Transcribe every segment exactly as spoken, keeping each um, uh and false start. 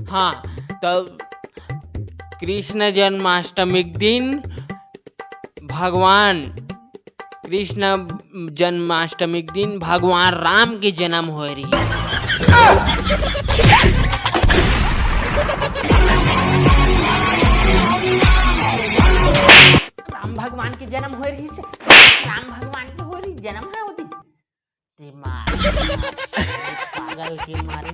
हाँ, त कृष्ण जन्माष्टमी के दिन भगवान कृष्ण जन्माष्टमी के दिन भगवान राम के जन्म होए रहिस। राम भगवान के जन्म होए रहिस, राम भगवान के होए रहिस जन्म, है ओती। दिमाग पागल के मारे।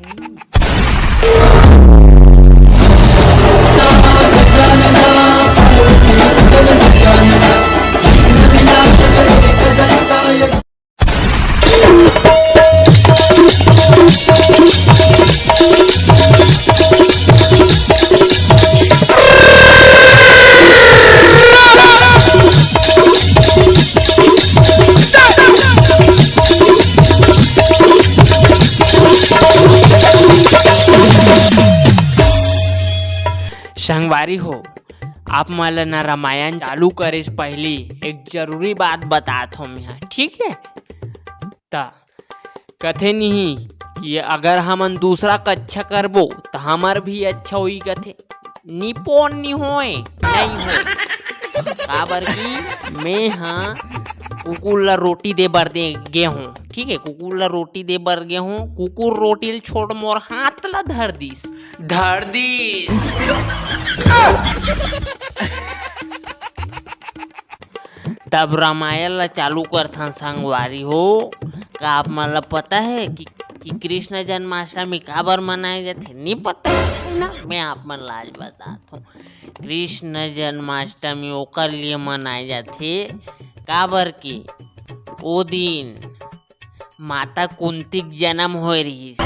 संगवारी हो, आप मन ल ना रामायण चालू करे से पहिली एक जरूरी बात बतात हों मेंहा, ठीक है? त कथे नहीं कि अगर हमन दूसरा कच्छा करबो, त हमर भी अच्छा होई कथे। निपोन नी होय, नहीं होय। काबर कि मैं हा कुकुर ला रोटी दे बर दे गे हों, ठीक है? कुकुर ला रोटी दे बर गे हों, कुकुर रोटी ल छोड़ मोर हाथ ला धर दिस। धर दिस। तब रामायण ला चालू करथन संगवारी हो। का आप मन ला पता है कि, कि कृष्ण जन्माष्टमी काबर मनाए जाथे? नहीं पता है ना, मैं आप मन ला आज बतात हूँ। कृष्ण जन्माष्टमी ओकर लिए मनाए जाथे, काबर कि ओ दिन माता कुंती के जन्म होए रहिस।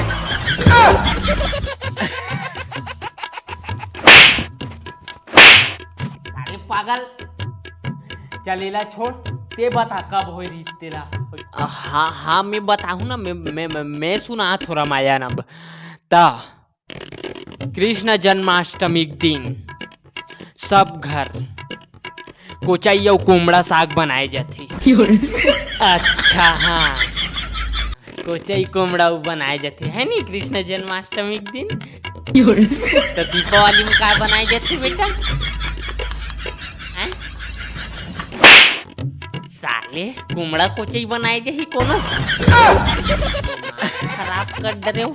अरे पागल, चल एला छोड़, ते बता कब होए रहिस तेला। हाँ, हाँ, मैं बताहूँ ना, मैं, मैं, मैं, मैं सुनात हों रामायण अब। त कृष्ण जन्माष्टमी के दिन सब घर कोचई अउ कुमड़ा साग बनाए जाथे। अच्छा, हाँ, कोचई कुमड़ा अउ बनाए जाथे, है नी, कृष्ण जन्माष्टमी के दिन। त दीपावली में का बनाए जाथे बेटा? हैं? साले, कुमड़ा कोचई बनाए जाही कोनो? खराब कर डरे हो।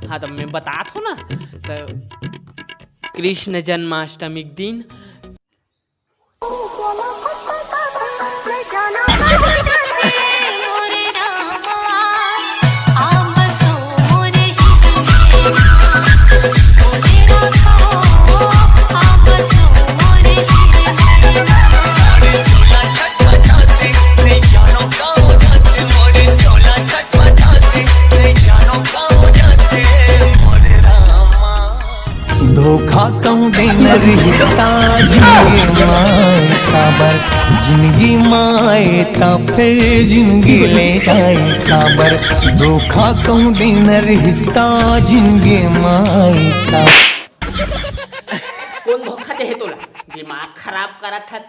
हाँ, त मैं बतात हों ना, त कृष्ण जन्माष्टमी के दिन धोखा कहूँ देना रिश्ता जिंदगी माए काबर, जिंदगी माए ता फिर जिंदगी ले जाए काबर। धोखा कहूँ देना रिश्ता जिंदगी माए ता। कौन धोखा दे हे तोला? दिमाग खराब करत हस।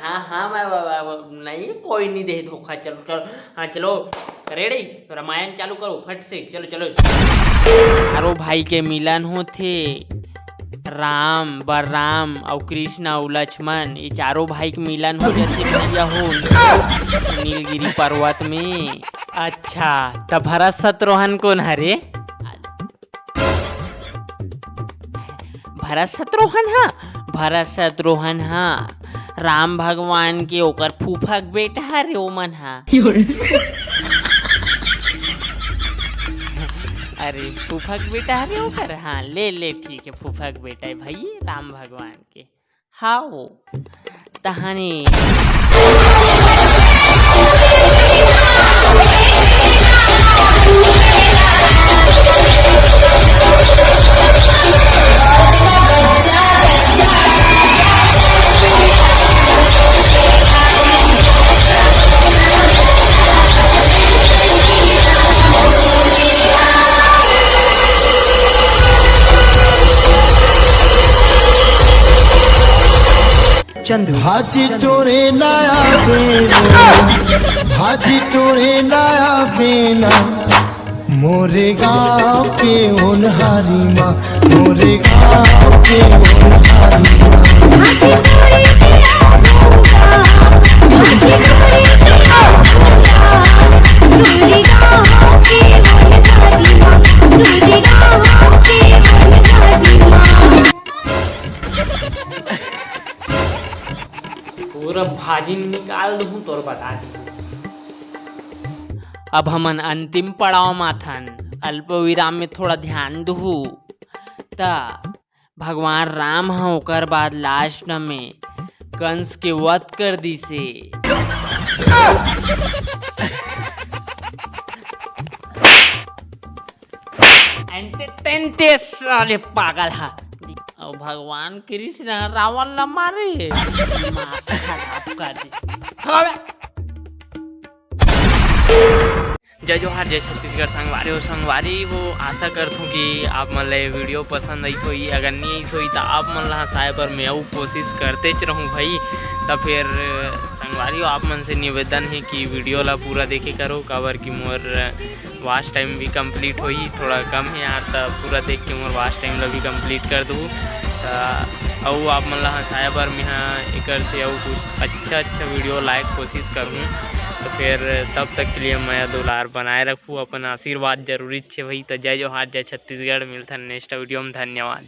हाँ, हाँ, मैं, मैं, मैं, मैं, नहीं, कोई नहीं दे धोखा। चलो, चलो, हाँ, चलो, रेडी, रामायण चालू करो फट से, चलो, चलो। चारों भाई के मिलन होथे, राम, बलराम अउ कृष्ण अउ लक्ष्मण, ये चारों भाई के मिलन हो जाथे भैया हो नीलगिरी पर्वत में। अच्छा, त भरत शत्रुघ्न कौन हरे? भरत शत्रुघ्न हा, भरत शत्रुघ्न हा राम भगवान के ओकर फूफा के बेटा हरे ओमन हा। अरे फूफा के बेटा हरे ओकर, हाँ, ले ले, ठीक है, फूफा के बेटा है भाई राम भगवान के। हाओ, तहानी। चंदू। भाजी टोरे लाया बेना, भाजी टोरे लाया बेना, मोरे गांव के ओनहारी मा, मोरे गांव के ओनहारी मा। पूरा भाजी निकाल दूँ तोर बता दी। अब हमन अंतिम पड़ाव म आथन। अल्प विराम में थोड़ा ध्यान दुहू। त भगवान राम ह ओकर बाद लास्ट में कंस के वध कर दिसे। एंटे तेंते साले पागल ह। अउ भगवान कृष्ण ह रावण ला मारे। दिमाग खराब कर दिस। हवे। जय जोहार, जय छत्तीसगढ़ संगवारी हो, संगवारी हो, आशा करथूँ कि आप मन ला ये वीडियो पसंद आइस होही। अगर नहीं आइस होही त आप मन ला हंसाए बर मैं अउ कोशिश करतेच रहूँ भाई। त फिर संगवारी हो, आप मन से निवेदन हे कि वीडियो ला पूरा देखे करो, काबर कि मोर वॉच टाइम भी कंप्लीट होही, थोड़ा कम हे यार, त पूरा देख के मोर वॉच टाइम ला भी कंप्लीट कर दू। त अउ आप मन ला हंसाए बर मेहा एकर से अउ कुछ अच्छा अच्छा वीडियो लाए के कोशिश करहूँ। त फिर तब तक के लिए मया दुलार बनाए रखू, अपन आशीर्वाद जरूरी छे भाई। त जय जोहार, जय छत्तीसगढ़, मिलथन नेक्स्ट वीडियो में, धन्यवाद।